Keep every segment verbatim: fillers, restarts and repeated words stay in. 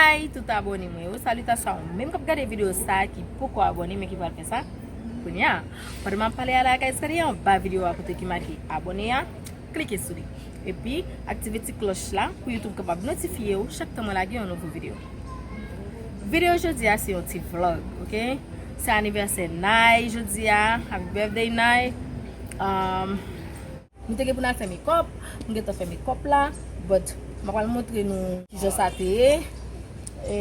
Hi tout abòne mwen yo, salitasyon a ou menm k ap gade videyo sa a ki poko abòne men ki pral fè sa kounye a. Pandan m ap pale a la, guys, gade anba videyo a kote ki make abòne a, klike sou li. Epi, aktive ti klòch la pou YouTube kapab notifye w chak tan mwen lage yon nouvo videyo. Videyo jodi a se yon ti vlog, ok? Se anivèsè Nay jodi a, happy birthday Nay. Um, Nou te gen pou n al fè makeup, nou gentan fè makeup la, but m ap pral montre nou kijan sa te ye. E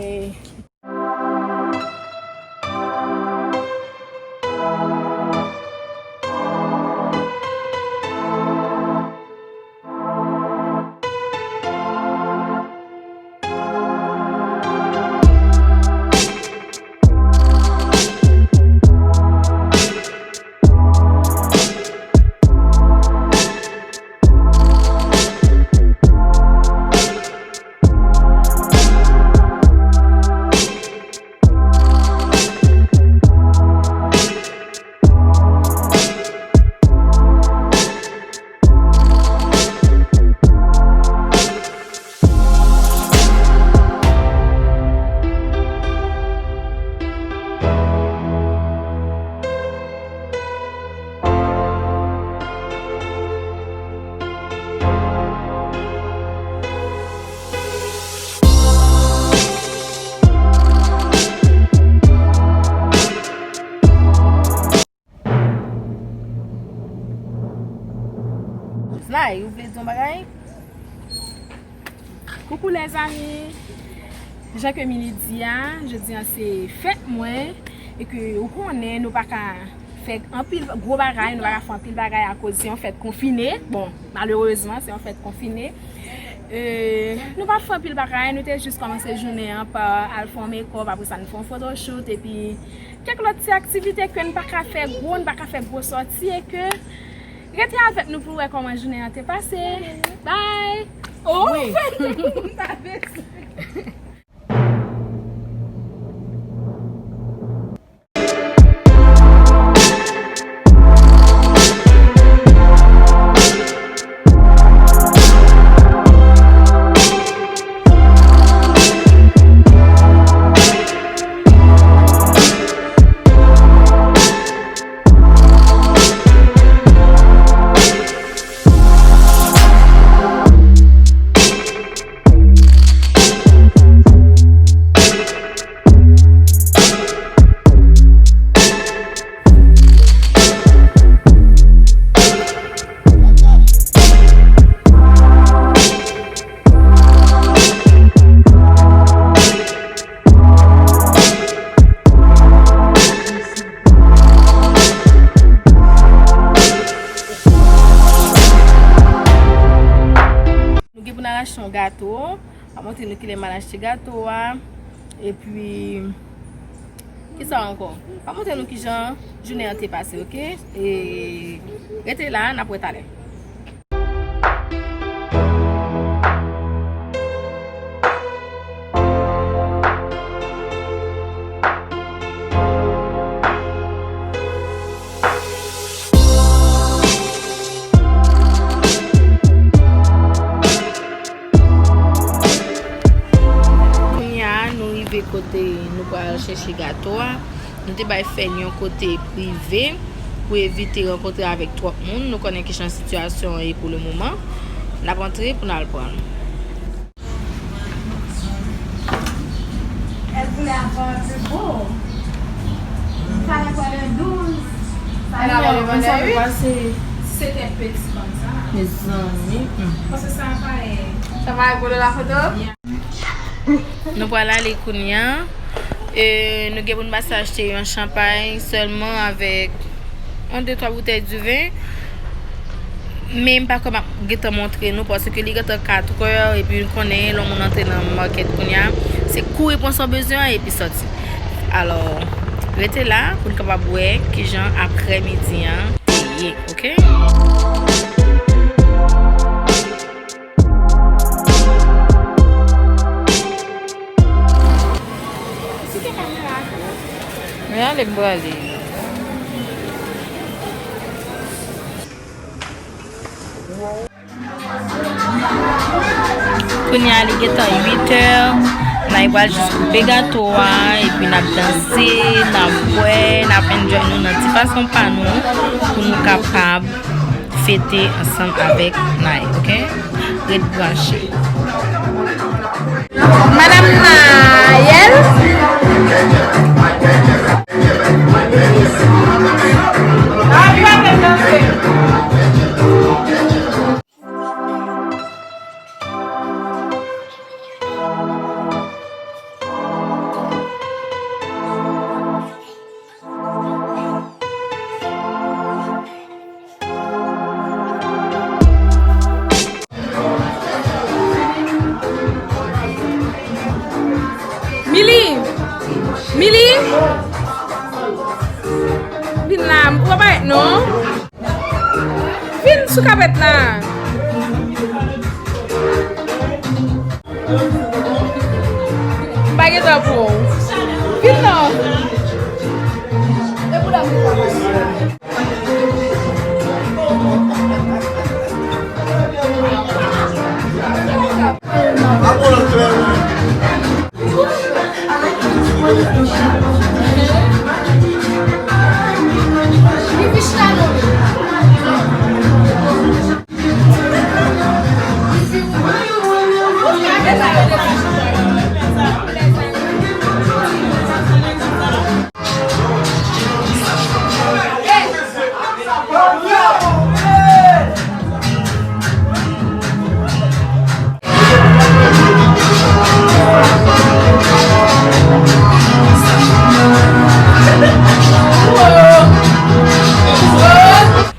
Nay, ou vle di yon bagay? Coucou les amis. Jan ke Mili di a, jodi a se fèt mwen e ke ou konnen nou pa ka fè anpil gwo bagay, nou pa ka fè anpil bagay akoz se yon fèt konfine. Bon, malerezman, se yon fèt konfine. E, nou pa fè anpil bagay, nou te jis kòmanse jounen an pa al fè yon makeup, apre sa nou fè yon photoshoot, epi kèk lòt ti aktivite ke n pa ka fè gwo, n pa ka fè gwo sòti, e ke rete avèk nou pou wè kòman jounen an te pase. Bye! Oh! Wi. M ta bezwen. Nou gen pou n al achte yon gato. M ap montre nou kilè m al achte gato a. Epi, kisa ankò? M ap montre nou kijan jounen an te pase, oke? E rete la, n ap wè talè. Kounye a, nou rive kote nou pral chèche gato a. Nou te bay fè l yon kote prive pou evite rankontre avèk twòp moun. Nou konnen kijan sitiyasyon an ye pou le moman. N ap antre pou n al pran l. Elle voulait avoir un plus beau. Fallait pas le douze. Fallait pas le huit. C'était petit comme ça. Mezanmi. Paske sa pa e. Sa pa e pou la foto? Nou pral ale kounye a. E, nou gen pou n pase achte yon chanpay sèlman avèk yon de twa boutèy diven. Men m pa kwè m ap gentan montre nou paske li gentan katrè epi nou konnen lè yon moun antre nan makèt kounye a, se kouri pran sa w bezwen an epi sòti. Alò, rete la pou n kapab wè kijan aprèmidi an te ye, oke? Men ale m prale. Kounye a li gentan uit è. N a pral jis koupe gato a, epi n ap danse, n ap bwè, n ap enjoy nou nan ti fason pa nou, pou nou kapab fete ansanm avèk Nay, oke? Ret branche. Madam Nayèl. Mili! Mili! Vin la, m pa parèt non. Vin sou kapèt la. M pa gen tan pou ou. Vin non.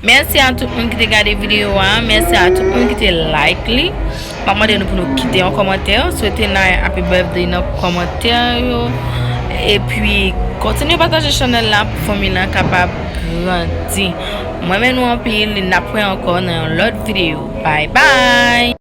Mèsi a tout moun ki te gade videyo a. Mèsi a tout moun ki te like li. M ap mande nou pou nou kite yon kòmantè, swete Nay happy birthday nan kòmantè yo. Epi, kontinye pataje chanèl la pou fanmi lan kapab grandi. M renmen nou anpil, n ap wè ankò nan yon lòt videyo. Bye bye!